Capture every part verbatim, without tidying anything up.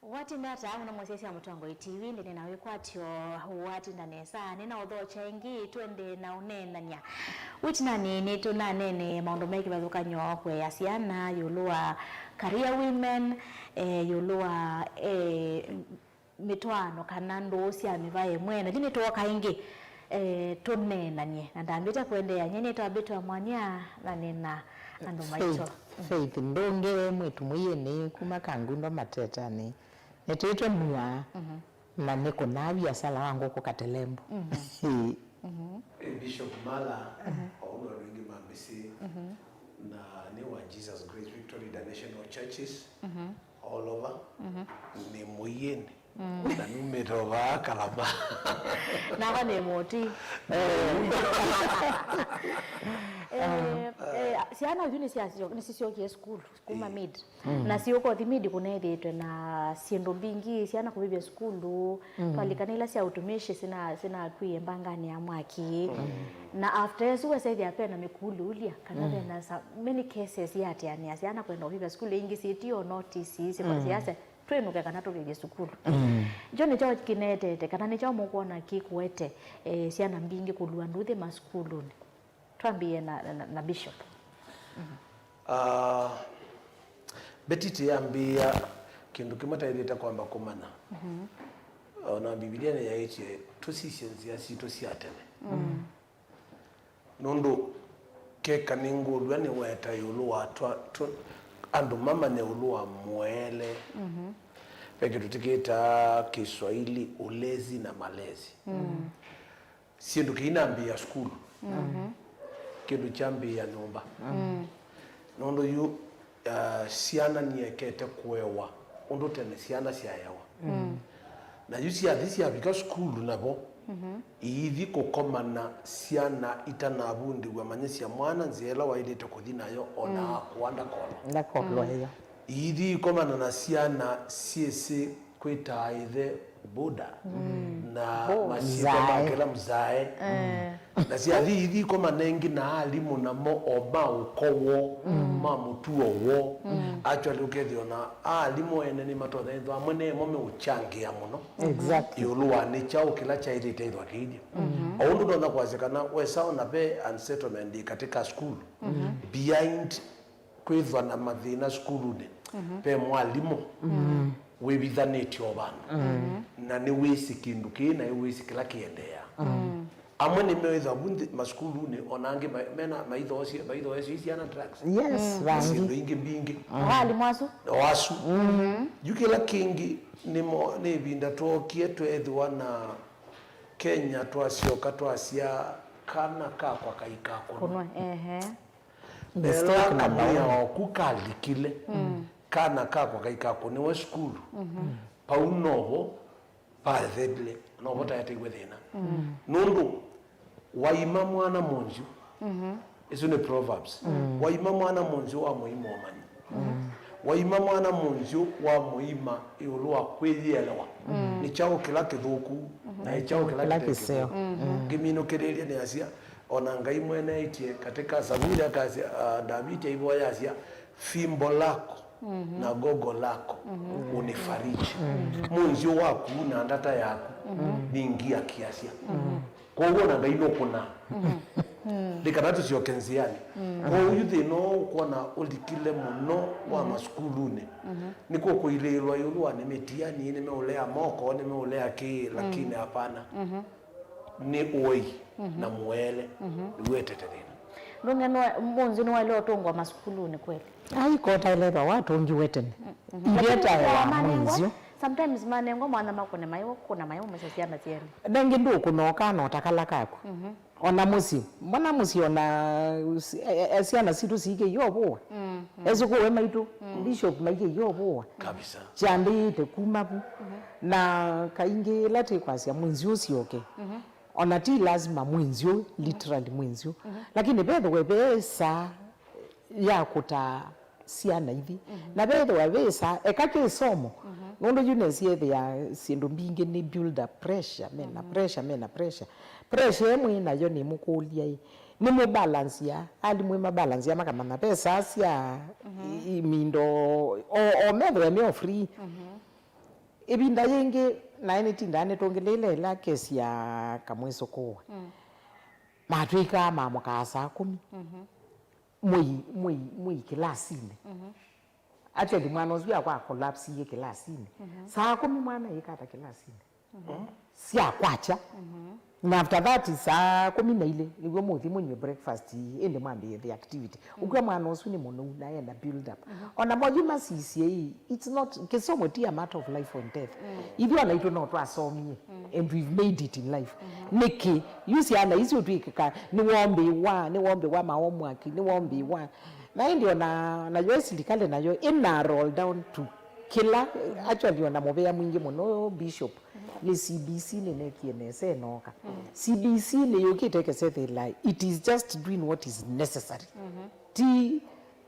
Watinda ata mũno mũsyaĩĩsya wa Mũtongoi T V, ndĩ na wĩkwatyo watinda nesa. Nĩna ũthokya ĩngĩ, twende na ũneenany'a. Wĩtinanĩ nĩtũnaneenee maũndũ me kĩvathũkany'o kũea syana, ĩũlũ wa career women, eh, ĩũlũ wa, eh, mĩtwaano kana ndũũ sya mĩvaĩ ĩmwe. Na yu nĩtwooka ĩngĩ, eh, tũneenany'e. Na ndambĩte kũendeea, nyie nĩtwa Betty wa Mwania, na nĩna andũ maitũ. Faith, Faith Ndũnge, mwĩĩtu mũyĩnĩ kuma Kangundo Matetanĩ. Nĩtwĩtwe Nua, na nĩkũnaa viasala wa ngũkũ Katelembo. Ĩ, Bishop Mala, o ũndũ andũ aingĩ mambĩsĩ, na nĩ wa Jesus Grace Victory International Churches all over. Nĩ mũyĩnĩ. Na numĩte o vaa Kalama. Nakwa nĩ mũti. Eh, eh, syana yu nĩsyasyo-, nĩsisyokie sukulu kuma mid. Na siũkothi mid kũnethĩĩtwe na syĩndũ mbingĩ, syana kũvĩvya sukulu, twalikana ila sya ũtumishi sina-, sinakwie mbanganĩ ya mwaki. Na after ĩsu wesethĩa pena mĩkuluulya, kana pena sa-, many cases yaatĩanĩa syana kwenda kũvĩvya sukulu, ingĩ syĩtio notice, syĩkwa siase, twĩnũke kana tũvĩvye sukulu. Njo nĩkyo kĩnetete, kana nĩkyo mũkwona kĩkũete, eh, syana mbingĩ kũlua nduthi masukulunĩ? Twambĩĩe na, na, na Bishop. Ah, Betty, tĩyambĩĩa kĩndũ kĩmwe taĩlĩte kwamba kũmanya. Ona Mbivilia nĩyaĩtye tũsisye nzĩa sitũ sya tene. Nũndũ keka nĩngũlw'a nĩweta ĩũlũ wa twa, twa, andũ mamanye ĩũlũ wa mũele. Ve kĩndũ tũkĩtaa Kiswahili ulezi na malezi. Syĩndũ kĩinambĩĩa sukulu. Kĩndũ kyambĩĩa nyũmba. Nũndũ yu, ah, syana niekete kũewa ũndũ tene syana syaeawa. Na yu syathi syavika sukulu navo, iithi kũkomana syana itanavundĩw'a manyĩsya mwana nzĩa ĩla waĩlĩte kũthi nayo, o na akũa ndakolwa. Ndakolwa, ĩyo. Iithi ikomana na syana syĩsĩ kwĩtaa ĩthe Buddha, na masyĩtwa ma kĩla mzae. Na syathi ithi ikomana ĩngĩ na alimũ namo o ma ũko woo, ma mũtuo woo. Actually, ũkethĩa ona alimũ ene nĩmatonya ĩthwa amwe nemo meũkyangĩa mũno. Exactly. Ĩũlũ wa nĩ kyaũ kĩla kyaĩlĩte ĩthwa kĩilye. O ũndũ ndonya kwasya kana wesa ona ve unsettlement katika school, behind kwĩthwa na mathĩna sukulunĩ, ve mwalimũ wĩvithanĩtye o vandũ, na nĩwĩsĩ kĩndũ kĩĩ na nĩwĩsĩ kĩla kĩendeea. Amwe nĩmeĩthwa vu nthĩ masukulunĩ, ona angĩ ma-, mena maithoosye, maithoesye syana drugs. Yes, na syĩndũ ingĩ mbingĩ. O alimũ asu. O asu. Yu kĩla kĩngĩ nĩmo, nĩ ĩvinda twookie tweethĩwa na Kenya twasyoka twasya kana kakwa kaikakũnwa. Kũnwa, ehe. Ela kamwĩa oku kalikile, kana kakwa kaikakũniwe sukulu, pau novo vathethile, novo taetewe thĩna. Nũndũ waima mwana mũnzyu, isu nĩ proverbs, waima mwana mũnzyu wa mũima ũmanyi. Waima mwana mũnzyu wa mũima ĩũlũ wa kwĩyĩelewa. Nĩ kyaũ kĩla kĩthũku, na nĩ kyaũ kĩla kĩte kĩseo. Kĩminũkĩlĩlye nĩ asya, ona Ngai mwene aĩtye katika Savuli akasya, ah, Daviti aivoya asya, fimbo lako na gogo lako unifariji. Mũnzyu waku na ndata yaku ningia kiasya. Kwoou ona Ngai nũkũnaa. Nĩ kana tũsyoke nzĩanĩ. Kwoou yu thĩna ũũ ũkwona ũlikile mũno wa masukulunĩ, nĩkũkũilĩĩlwa ĩũlũ wa nĩ mĩtiani, nĩmeũlea moko, nĩmeũlea kĩĩ, lakini hapana. Nĩ ũei na mũele nĩwetete thĩna. Ndũng'e nĩwa-, mũnzĩ nĩwaĩle ũtũngwa masukulunĩ kweli? Ai, kota ĩlethwa watũngiwe tene. Ivetae ya mwĩnzyo. Sometimes manengwa mwana makũne maĩ, kũna maĩ ũmesya syana syene. Nengĩ ndũkũna ũkana ũtakala kaku. Ona mũsyĩ, mbona mũsyĩ ona, e, e, syana sitũ siikĩie ũvũa? Esũkũwe maitũ, bishop maikĩie ũvũa. Kabisa. Kyambĩĩte kuma vu. Na kaingĩ ĩla twĩkwasya mwĩnzyo ũsyoke, ona ti lazima mwĩnzyo, literally mwĩnzyo. Lakini vethĩwe ve saa ya kũtaa syana ithi. Na vethĩwa vĩsa, eka kĩsomo. Nũndũ yu nĩsyĩthĩa syĩndũ mbingĩ nĩ build up pressure, mena pressure, mena pressure. Pressure ĩmwe nayo nĩmũkũlya ĩ, nĩmũbalansia, alimũ ĩmabalansia makamanya ve saa sya i-, i-, mindo, o, o methĩwe me o free. Ĩvinda yĩngĩ naĩ nĩtindaa nĩtũngĩlĩĩle ĩla kesi ya Kamwĩsũkũũa. Matwĩkaa maamũkaa saa kũmi. Mwĩi, mwĩi, mwĩi kĩlasinĩ. Actually, mwana ũsu akwa collapsie kĩlasinĩ. Saa kũmi mwana ĩkata kĩlasinĩ. Sya kwakya. Na after that, saa kũmi na ilĩ, nĩw'o mũthi mũnywe breakfast, ĩndĩ mwambĩĩe the activity. Ũkw'a mwana ũsu nĩ mũnou na ena build up. Ona moyu masisye ii, it's not, kĩsomo ti a matter of life or death. Ithyĩ ona itũ no twasomie, and we've made it in life. Nĩkĩ? Yu syana isu twĩkĩka, nĩwombĩwa, nĩwombĩwa ma homework, nĩwombĩwa. Na ĩndĩ ona, nayo silikalĩ nayo ĩna roll down to kĩla, actually, ona mũvea mwingĩ mũno, Bishop, nĩ C B C nĩnekie nesa ĩnooka. C B C nĩyũkĩte ĩkesethĩla, it is just doing what is necessary. Ti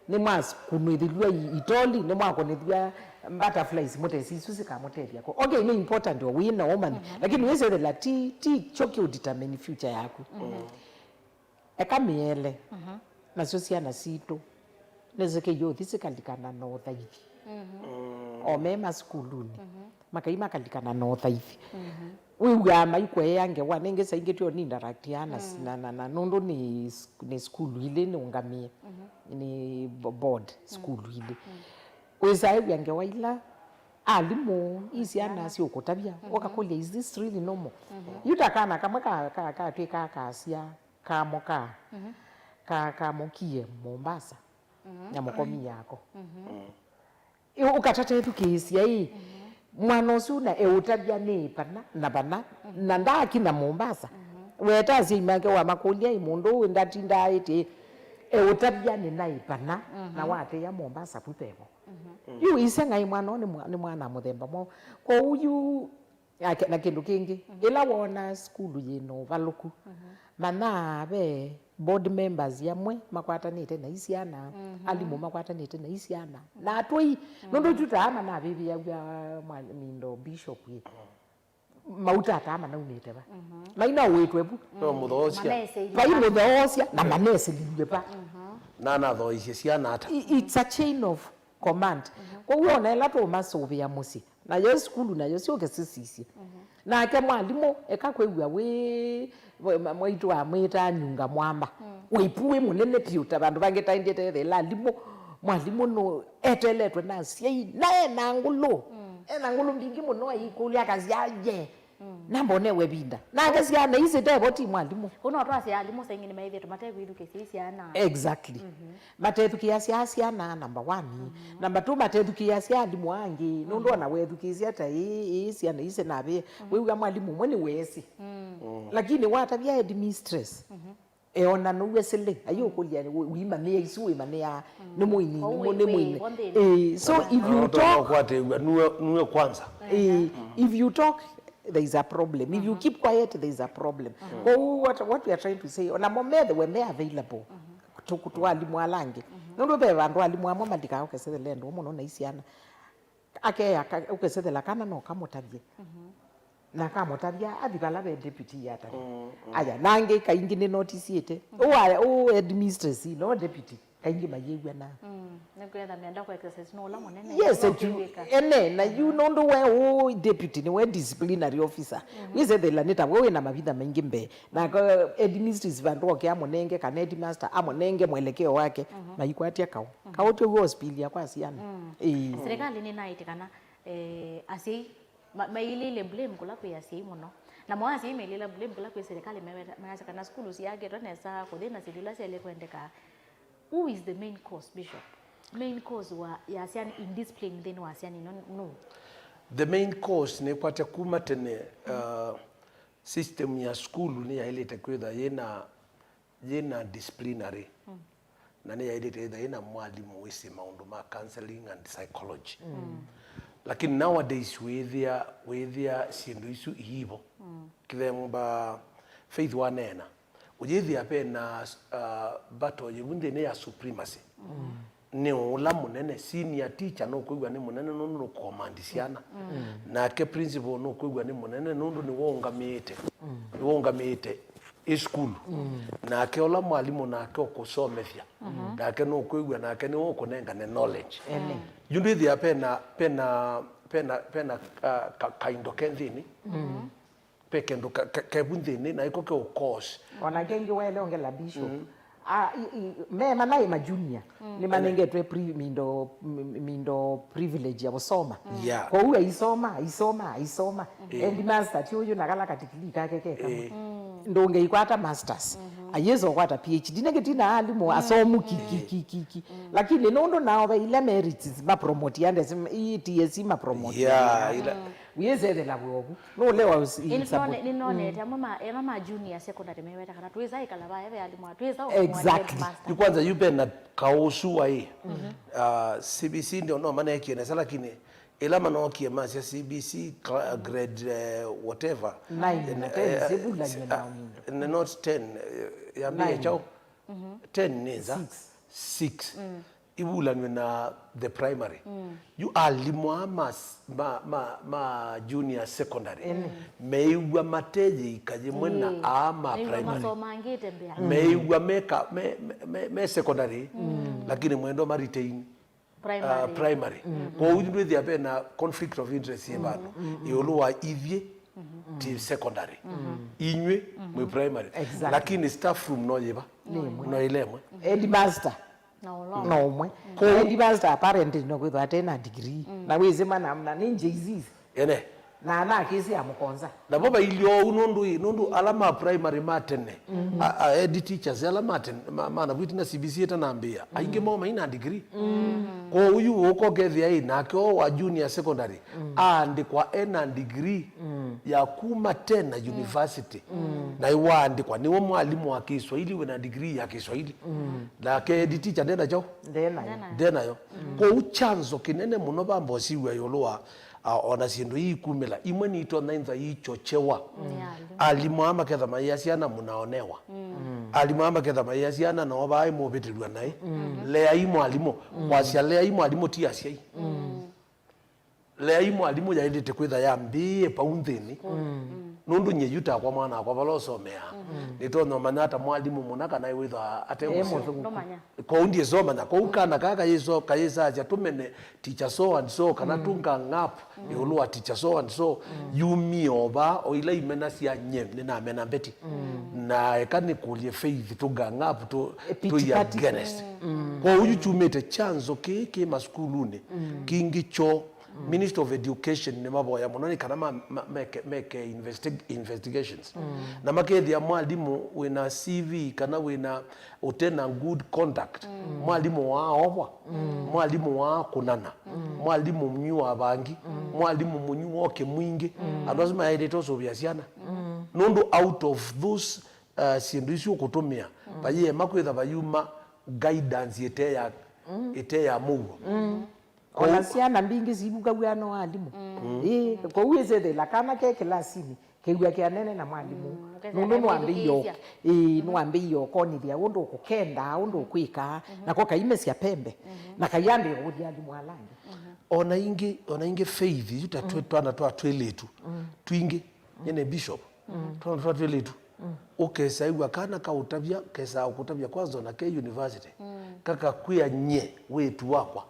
nĩmwakunĩthĩlw'a i-, itoli, nĩmwakunĩthw'a butterflies, mũtesi isu sikamũtethya ko. Okay, nĩ important o wĩ na ũmanyi, lakini wĩsethĩla ti, ti kyo kĩũdetermine future yaku. Eka mĩele, nasyo syana sitũ nĩsĩkĩie ũthi sikalikana na ũthaithi. O me masukulunĩ, makai makalikana na ũthaithi. Wĩw'aa maikũea ngewa, nĩngĩ saa ingĩ twĩ ũninteractia na, na, na, na nũndũ nĩ s-, nĩ sukulu ilĩ nĩũngamĩe, nĩ bo-, board sukulu ilĩ. Wĩsaa ĩw'a ngewa ila alimũ, i syana syũkũtavya, ũkakũlya, "Is this really normal?" Yu ta kana kamwe ka, ka, katwĩkaa kasya, kamoka, ka, kamũkie Mombasa na mũkomi yako. Ĩ, ũkatata ethukĩĩsya ĩ, mwana ũsu na eũtavya nĩ pana na pana, na ndaakinya Mombasa. Weta asyai make wamakũlya, ĩ, mũndũ ũũ ndatindaa ĩtĩ, eũtavya nĩ naĩ pana, na wateĩa Mombasa vu vevo. Yu iseng'ai mwana ũũ nĩ mwa-, nĩ mwana mũthemba mwaũ. Kwoou yu Ake-, na kĩndũ kĩngĩ, ĩla woona sukulu yĩ na ũvalũku, manya ve board members amwe makwatanĩte na i syana, alimũ makwatanĩte na i syana, na atũi, nũndũ yu taa manavĩvĩaw'a mwa-, mindo bishop ĩ, mauta taa manaumĩte va? Mai no wĩtwe vu. No mũthoosya. Vai mũthoosya na manesililw'e va? Na anathoisye syana ata? I-, it's a chain of command. Kwoou ona ĩla tũũmasũvĩa mũsyĩ, nayo sukulu nayo syũke sisisye. Nake mwalimũ, eka kwĩw'a wĩ, mwa-, mwaitũ amwĩtaa nyunga mwamba. Wĩ pu wĩ mũnene vyũ, ta vandũ vangĩ taendete ethela alimũ. Mwalimũ nũ eteletwe na asyai, na ena ngũlũ. Ena ngũlũ mbingĩ mũno, aikũlya akasya, "Ye, namba ũnewe ĩvinda." Nake syana isi tevo ti mwalimũ. Kũu no twasya alimũ saingĩ nĩmaĩthĩtwe matekwĩthukĩĩsya syana. Exactly. Matethukĩĩasya syana, number one. Number two, matethukĩĩasya alimũ angĩ. Nũndũ ona wethukĩĩsya ta ĩĩ, ĩĩ syana isi navĩe, wĩw'a mwalimũ ũmwe nĩweesĩ. Lakini watavya headmistress, eona nũw'e silĩ, ayũkũlya, "Wĩmanĩa isu, wĩmanĩa nĩ mũini, nĩ mũ-, nĩ mũini." Ĩĩ, so if you talk, ũkwatĩw'a nuwe, nuwe kwanza. Ĩĩ, if you talk, there is a problem. If you keep quiet, there is a problem. Kwoou what, what we are trying to say, ona mo methĩwe me available. Tũ-, tũ alimũ ala angĩ. Nũndũ ve vandũ alimũ amwe malikaa ũkesethela endũ mũno na i syana. Akeya ka-, ũkesethela kana no kamũtavye. Na kamũtavya, athi vala ve deputy yatavya. Aya, na angĩ kaingĩ nĩ notisĩte. Ũũ aya, ũũ headmistress, no deputy. Kaingĩ mayĩw'anaa. Nĩkwĩtha menda kũ exercise no ũla mũnene. Yes, no etu-, kwĩw'ĩka. Ene, na yu nũndũ we ũ deputy nĩwe disciplinary officer. Wĩsethela nĩ ta we wĩna mavitha maingĩ mbee. Na ka-, headmistress vandũ oke amũnenge, kana headmaster amũnenge mwelekeo wake, maikwatya kaũ. Kaũ tyo wĩ hospitali ya kwa syana. Ĩĩ. Serikali nĩnaĩte kana, eh, asyai ma-, mailĩle blame kũla kwĩ asyai mũno. Namo asyai mailĩla blame kũla kwĩ serikali, meweta-, measya kana sukulu siyakĩtwe nesa, kũthi na syĩndũ ila syaĩle kwendeka. Who is the main cause, Bishop? Main cause wa, ya syana indiscipline nthĩnĩ wa syana ino nũ? The main cause nĩkwatya kuma tene, uh, system ya sukulu nĩyaĩlĩte kwĩtha yĩna, yĩna disciplinary. Na nĩyaĩlĩte ĩtha yĩna mwalimũ wĩsĩ maũndũ ma counseling and psychology. Lakini nowadays wĩthĩa, wĩthĩa syĩndũ isu iivo. Kĩthemba Faith waneena, ũyĩthĩa ve na, uh, battle yĩu nthĩnĩ ya supremacy. Nĩ ũla mũnene, senior teacher nũkwĩw'a nĩ mũnene nũndũ nũkomandi syana. Nake principal nũkwĩw'a nĩ mũnene nũndũ nĩwe ũngamĩĩte, nĩwe ũngamĩĩte ĩ sukulu. Nake ũla mwalimũ nake ũkũsomethya, nake nũkwĩw'a nake nĩwe ũkũnengane knowledge. Yu ndwĩthĩa pena, pena pena, pena uh, ka, kaindo ke nthĩnĩ. Ve kĩndũ ka- ka- kevu nthĩnĩ na ĩko ke ũkos. Ona kĩngĩ waeleongela bishop. Ah, i- i- me manaĩ ma junior nĩmanengetwe pri- mindo m- mindo privilege ya gũsoma. Yeah. Kwoou aisoma aisoma aisoma. Headmaster ti ũyũ na kala katikilii kake ke kamwe. Ndũngĩikwata masters. Ayĩsa ũkwata P H D nĩkĩtina alimũ asomu kikikikiki. Lakini nũndũ nao ve ila merits mapromote andesi ii T S E mapromote. Yeah, ila- Wĩsethela w'ovu. Nũlewa. Nĩnonete amwe ma ema ma junior secondary meweta kana twĩsa ĩkala vaya ve alimũ twĩsa. Exactly. Yu kwanza yu ve na kaũsu waĩ uh, C B C ndio no manekie nesa lakini ĩla manokie masya C B C cla- grade uh, whatever. Nine na ten sivulany'e na uh, not ten uh, yambĩe kyaũ ten nĩ nza six ivulanw'e na the primary. Yu alimũ aa ma, ma, ma, ma junior secondary meĩw'a mate yĩika yĩmwe na aa ma primary. Masomangĩte mbea. Meĩw'a me, ka- me, me, me, me secondary lakini mwendwa ma retain primary. Primary. Kwoou yu ndwĩthĩa ve na conflict of interest yĩ vandũ ĩũlũ wa ithyĩ ti secondary, inyw'ĩ mwĩ primary. Exactly. Lakini staff room no yĩva? No ĩla ĩmwe. Headmaster. Na ũla no ũmwe. Headmaster apparently no kwĩthwa ate na degree na wĩsĩ mana mna nĩ J Cs. Ene. Na anakĩsĩ ya mũkonza. Navo vailye ũu nũndũ ĩ nũndũ ala ma primary ma tene a- a- head teachers ala ma tene ma- manavwiti na C B C ĩtanambĩĩa aingĩ moo maina degree. Kwoou yu ũka ũkethĩa ĩ nake o wa junior secondary aandĩkwa ena degree ya kuma tena university. Na ĩwaandĩkwa nĩwe mwalimũ wa Kiswahili wĩna degree ya Kiswahili. Nake head teacher ndena kyaũ? Ndenayo. Ndenayo. Kwoou chanzo kĩnene mũno vambosiw'a ĩũlũ wa a- ona syĩndũ ii ikumĩla imwe nitonya intha iichochewa. Alimũ aa maketha maĩa syana mũnaonewa. Alimũ aa maketha maĩa syana nao vaĩ mũvĩtĩlw'a naĩ. Leai mwalimũ. Kwasya leai mwalimũ ti asyai. Leai mwalimũ yaĩlĩte kwĩtha yambĩĩe pau nthĩnĩ. Nũndũ nyie yu takwa mwana wakwa vala ũsomeaa nĩtonya ũmanya ata mwalimũ mũna kana wĩthwa ate mũseo. Kwoou ndyĩsomanya kwoou kana kaa kayĩsasya tũmene teacher so and so kana tũnga ngap ĩũlũ wa teacher so and so. Yumie o vaa o ila imena sya nye nĩnamena mbeti. Na eka nĩkũlye Faith tũnga ngap tũi against. Kwoou yu kyumĩte chanzo kĩĩ kĩ masukulunĩ kingĩ kyoo. Ministry of Education nĩmavoya mũno nĩ kana ma- ma- meke, meke investi- investigations. Na makethĩa mwalimũ wĩna C V kana wĩna ũtena good conduct, mwalimũ waaovwa, mwalimũ waakũnana, mwalimũ mnywi wa vangi, mwalimũ mũnywi wa ũkĩ mwingĩ. Andũ asu mayaĩlĩte ũsũvĩa syana nũndũ out of those uh, syĩndũ isu ũkũtũmĩa vayĩema kwĩtha vayuma guidance ĩte ya ĩte ya mũuo. Ona syana mbingĩ sivukaw'a no alimũ. Ĩĩ, kwoou ĩsethĩla kana ke kĩlasinĩ kĩw'a kĩanene na mwalimũ. Nũndũ nĩwambĩie ĩĩ nĩwambĩie ũkonĩthya ũndũ ũkũkendaa ũndũ ũkwĩkaa nako kaimesya pembe na kaiambĩĩa kũthi alimũ ala angĩ. Ona ingĩ ona ingĩ Faith yu ta twĩ- twana twa twĩlĩtu twingĩ nyene bishop twana twa twĩlĩtu ũkesaĩw'a kana kaũtavya kesaa ũkũtavya kwanza ona ke university kakakwĩa nye wĩtu wakwa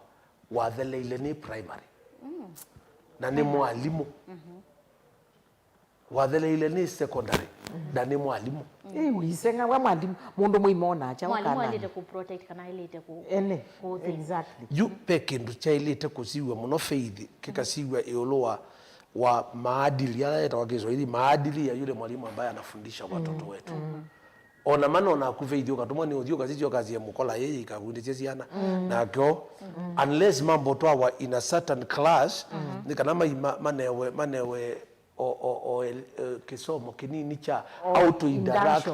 watheleile nĩ primary na nĩ mwalimũ. Watheleile nĩ secondary na nĩ mwalimũ. Ĩ, ũiseng'a wa mwalimũ mũndũ mũima onakya mwalimũ ũkanani. Ailĩte ku protect kana ailĩte ku ene kũthĩ. Exactly. Yu ve kĩndũ kyaĩlĩte kũsiw'a mũno Faith kĩkasiw'a ĩũlũ wa wa maadili ala yetawa Kiswahili maadili ya yule mwalimu ambaye anafundisha watoto wetu. Ona mana onaku Faith ũkatũmwa nĩ ũthiĩ ũkasisya ũkasye mũkola yĩĩ ikavundĩsye syana nakyo unless mambo twawa in a certain class nĩ kana mai- ma- manewe manewe o, o, o, el- eh, kĩsomo kĩnini kya how to interact.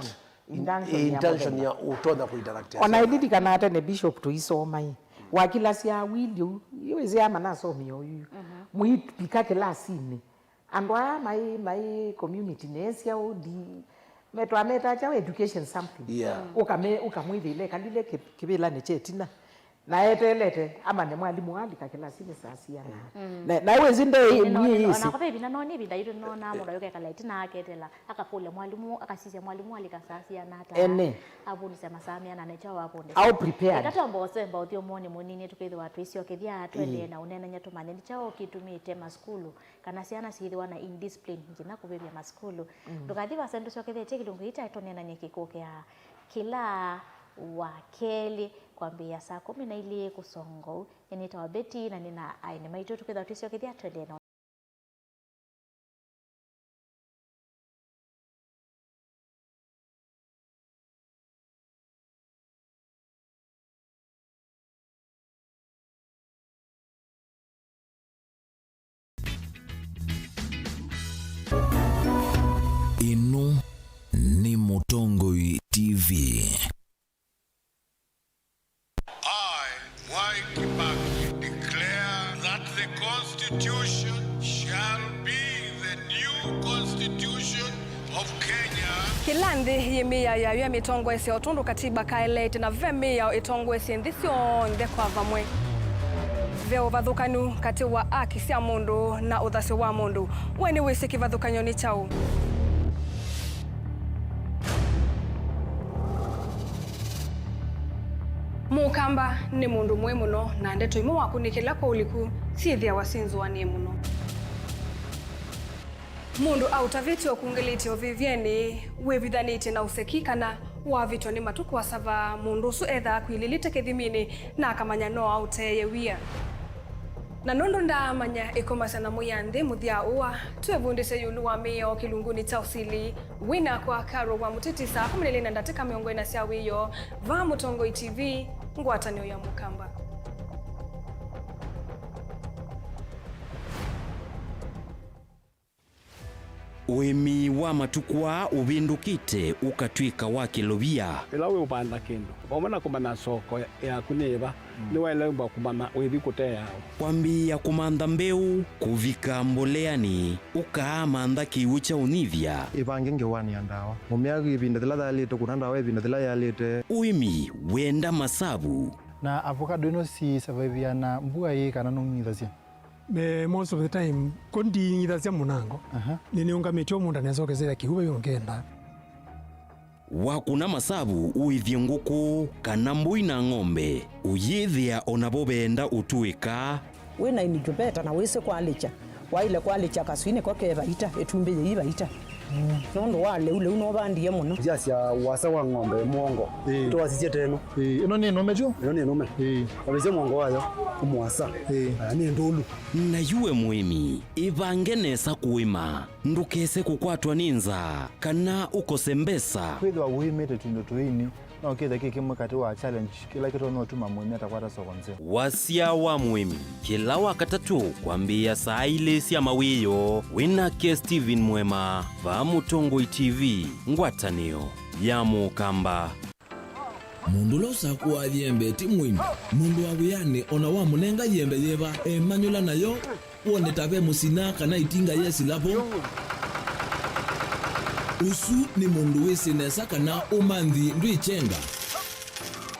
Injunction. Injunction ya kũthela. Ya ũtonya kũinteract. Ona ĩlilikanaa tene bishop tũisoma ĩ wakilasya wili ũu iwĩsĩ ama nasomie ũyu mũivika kĩlasinĩ andũ aa mai mai community neesya ũndi metwa meta kyaũ education something. Yeah. Ũkame ũkamwĩthĩle kalile kĩ- kĩvĩlanĩ kyetina Na eteelete amanye mwalimũ alika kĩlasinĩ saa siana. Mm. Na, na wĩsĩ nde Ĩĩ, nĩno, nĩ nĩno, ĩsĩ. Onakwa ve ĩvinda no nĩ ĩvinda yitũ nĩnonaa mũndũ ayũkekala ĩtina aketela, akakũlya mwalimũ, akasisya mwalimũ alika saa siana ata. Ene. Avundisya masaa meana na kyaũ avundisya. How prepared. Eka twamba ũsemba ũthyũmũnĩ mũnini tũkĩthĩwa twĩsyokethya, tũendee Ĩĩ. na ũneenany'a tũmanye nĩ kyaũ kĩtumĩte masukulu kana syana syĩthĩwa na indiscipline nginya kũvĩvya masukulu. Mm. Ndũkathi vasa nĩtũsyokethetye kĩlungu ĩĩ kyaĩ tũneenany'e kĩkũkĩa kĩla wa kelĩ kwambĩĩa saa kũmi na ilĩ kũsongou. Nĩnĩtawa Betty na nĩ na aeni maitũ tũkĩthwa twĩsyokethya tũendee na Ĩno nĩ Mũtongoi T V. I, Mwai Kibaki, declare that the Constitution shall be the new Constitution of Kenya. Kĩla nthĩ yĩ mĩao yayo ya mĩtongoesye o tondũ katiba kaeleete, na ve mĩao ĩtongoesye nthĩ syonthe kwa vamwe. Ve ũvathũkanu katĩ wa aki sya mũndũ na ũthasyo wa mũndũ. We nĩwĩsĩ kĩvathũkany'o nĩ kyaũ? Mũkamba nĩ mũndũ mũĩ mũno, na ndeto imwe wakũnĩkĩla kwa ũliku syĩthĩawa syĩ nzũanĩe mũno. Mũndũ aũtavĩtye ũkungĩlĩtye ũvĩvyenĩ, wĩvithanĩtye na ũseki, kana wavĩtwa nĩ matukũ asava, mũndũ ũsu ethaa akwilĩlĩte kĩthiminĩ na akamanya no aũteeye wia. Na nũndũ ndaamanya ĩkomasya na mũya nthĩ mũthya ũa, twĩvundĩsye ĩũlũ wa mĩao kĩlungunĩ kya ũsili. Wĩ nakwa Carol wa Mũtiti saa kũmi na ilĩ na ndatĩka mĩongo ĩna sya wĩoo, vaa Mũtongoi T V, ngwatanĩo ya Mũkamba. Ũĩmi wa matukũ aa ũvĩndũkĩte ũkatw'ĩka wa kĩlovia. Ĩla wĩũvanda kĩndũ, vamwe na kũmanya soko yaku nĩ yĩva, nĩwaĩle wĩmba kũmanya wĩthi kũteea ũ. Kwambĩĩa kũmantha mbeũ, kũvika mboleanĩ, ũkaamantha kĩw'ũ kya ũnyivya. Ĩvange ngewanĩa ndawa. Mũmĩa ĩvinda yĩla yaĩlĩte, kũna ndawa ĩvinda yĩla yaĩlĩte. Ũĩmi wenda masavu. Na avocado ĩno si survive na mbua ĩĩ kana nũng'ithasya? Me, most of the time, ko ndiing'ithasya mũnango. Aha. Nĩnĩũngamĩtye o mũndũ anesokesya kĩw'ũ vai ũngenda. Wakũna masavu ũĩthye ngũkũ kana mbũi na ng'ombe, ũyĩthĩa o navo veenda ũtũĩka. Wĩ na incubator na wĩsĩ kwalĩkya, waĩle kwalĩkya kaswinĩ ko ke vaita, ĩtumbĩ yĩi vaita. Nũndũ wa lĩu, lĩu nũvandie mũno. Ndyasya wasa wa ng'ombe mũongo. Ĩĩ. Twasisye teno. Ĩĩ, ĩno nĩ nũme tyo? Ĩno nĩ nũme. Ĩĩ. Wavĩsya mũongo wayo, mũasa. Ĩĩ. Aya nĩ ndũlu. Na yu we mũĩmi, ĩvange nesa kũĩma. Ndũkese kũkwatwa nĩ nzaa, kana ũkose mbesa. Kwĩthĩwa ũĩmĩte tũindo tũini, no kĩthe kĩ kĩmwe katĩ wa challenge kĩla kĩtonya ũtuma mũĩmi atakwata soko nzeo. Wasya wa mũĩmi, kĩla Wakatatũ kwambĩĩa saa ilĩ sya mawĩoo, wĩ nake Stephen Mwema, vaa Mũtongoi T V, ngwatanĩo ya Mũkamba. Mũndũ ũla ũsakũaa yembe ti mũĩmi. Mũndũ wa wĩanĩ o na wamũnenga yembe yĩva, emanyũla nayo, wone ta ve mũsina kana ĩtinga yesĩla vo. Ũsu nĩ mũndũ wĩsĩ nesa kana ũmanthi ndwĩkyenga.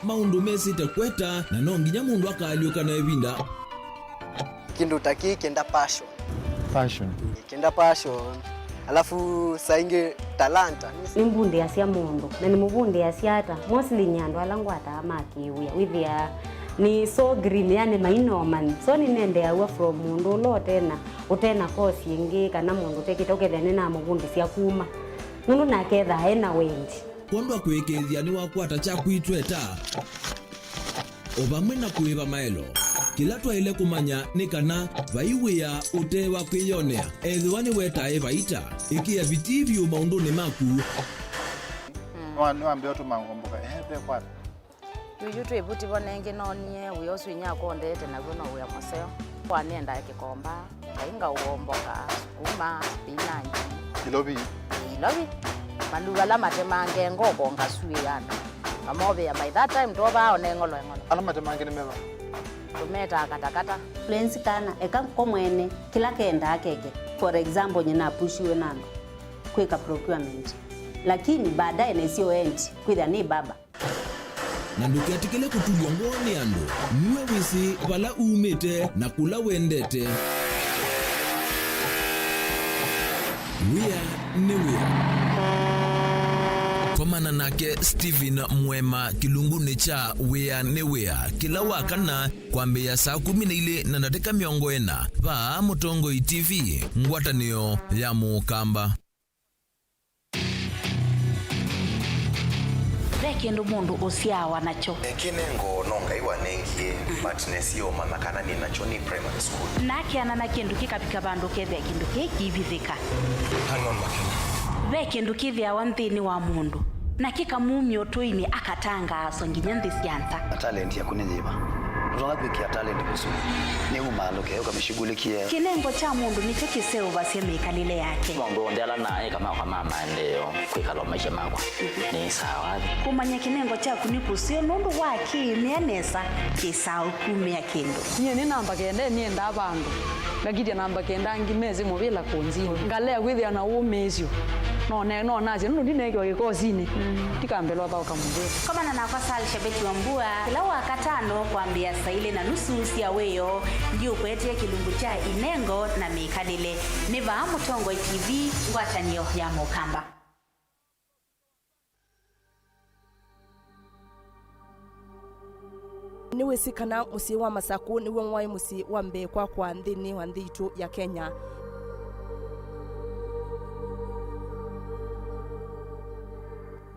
Maũndũ mesĩte kweta, na no nginya mũndũ akaalyũka na ĩvinda. Kĩndũ ta kĩĩ kĩenda passion. Passion. Kĩenda passion. Alafu saa ingĩ talanta. Nĩmbundĩasya mũndũ, na nĩmũvundĩasya ata? Mostly nĩ andũ ala ngwataa ma kĩwĩa. Wĩthĩaa nĩ so green, yani mainomani. So nĩnendeaw'a from mũndũ ũla ũtena, ũtena course ĩngĩ, kana mũndũ ũtekĩte, ũkethĩa nĩnamũvundĩsya kuma. Nũndũ nake ethaa ena wendi. Kwondwa kũĩkĩĩthya nĩwakwata kyaku itweta. O vamwe na kũĩva maelo, kĩla twaĩle kũmanya nĩ kana vai wĩa ũte wa kwĩyonea. Ethĩwa nĩwetae vaita, ĩkĩa vitii vyũ maũndũnĩ maku. Nĩwa-, nĩwambĩa ũtũma ngomboka, ehe, ve kwata. Yuyu twĩ vuti vo nengĩ noonie wĩa ũsu inyia akũndete naw'o no wĩa mũseo. Kwa nĩendae kĩkomba. Ngai ngaũomboka, sukuma, spinach. Ilovi. Ilovi. Maluu ala matemange ngoko ngasuĩana. Mamovĩa by that time twovaa one ng'olo eng'olo. Ala matemange nĩ meva? Tũmetaa katakata. Lens kana eka ko mwene kĩla kendaa keke. For example, nyina apushiwe na andũ kwĩka procurement. Lakini baadaye nesio endi kwĩthĩa nĩ baba. Na ndũketĩkĩle kũtulw'a ngoo nĩ andũ. Nue wĩsĩ vala umĩte na kũla wendete. Wĩa nĩ wĩa. Komana nake Stephen Mwema kĩlungunĩ kya Wĩa nĩ wĩa kĩla wa kana kwambĩĩa saa kũmi na ilĩ na ndatĩka mĩongo ĩna vaa Mũtongoi T V, ngwatanĩo ya Mũkamba. Ve kĩndũ mũndũ ũsyawa nakyo. Kĩnengo no Ngai wanengie, but nesie ũmanya kana nĩ nakyo nĩ primary school. Na akeana na kĩndũ kĩkavika vandũ kethĩa kĩndũ kĩĩ kĩivithĩka. Hang on, Makena. Ve kĩndũ kĩthĩawa nthĩnĩ wa mũndũ, na kĩkamumya ũtũinĩ akatangaaswa nginya nthĩ sya nza. Talent yaku nĩ yĩva? Ndũtonya kwĩkĩa talent kũsua. Nĩ umaalũke, ũkamĩshughulikie. Kĩnengo kya mũndũ nĩkyo kĩseũvasya mĩkalĩle yake. Maũndũ onthe ala naeka makwa ma maendeeo, kwĩkala o maisha makwa nĩ sawa. Kũmanya kĩnengo kyaku nĩ kũseo nũndũ wa kĩĩmĩa nesa kĩsaa ũkumĩa kĩndũ. Nyie nĩ namba kenda nĩendaa vandũ. Ngakitya namba kenda angĩ mesĩ mũvĩla kũnzini. Ngalea kwĩthĩa na ũmĩĩsyo. No ne-, no nasya nũndũ ndineekiwa kĩkosinĩ. Ndikambĩlwa thaũka mũvĩla. Komana nakwa Sal Shabeti wa Mbua, kĩla wa katano kwambĩĩa saa ilĩ na nusu sya wĩoo, ndiũkũetee kĩlungu kya inengo na mĩkalĩle. Nĩ vaa Mũtongoi T V, ngwatanĩo ya Mũkamba. Nĩwĩsĩ kana mũsyĩ wa Masakũ nĩw'o waĩ mũsyĩ wa mbee kwakwa nthĩnĩ wa nthĩ itũ ya Kenya.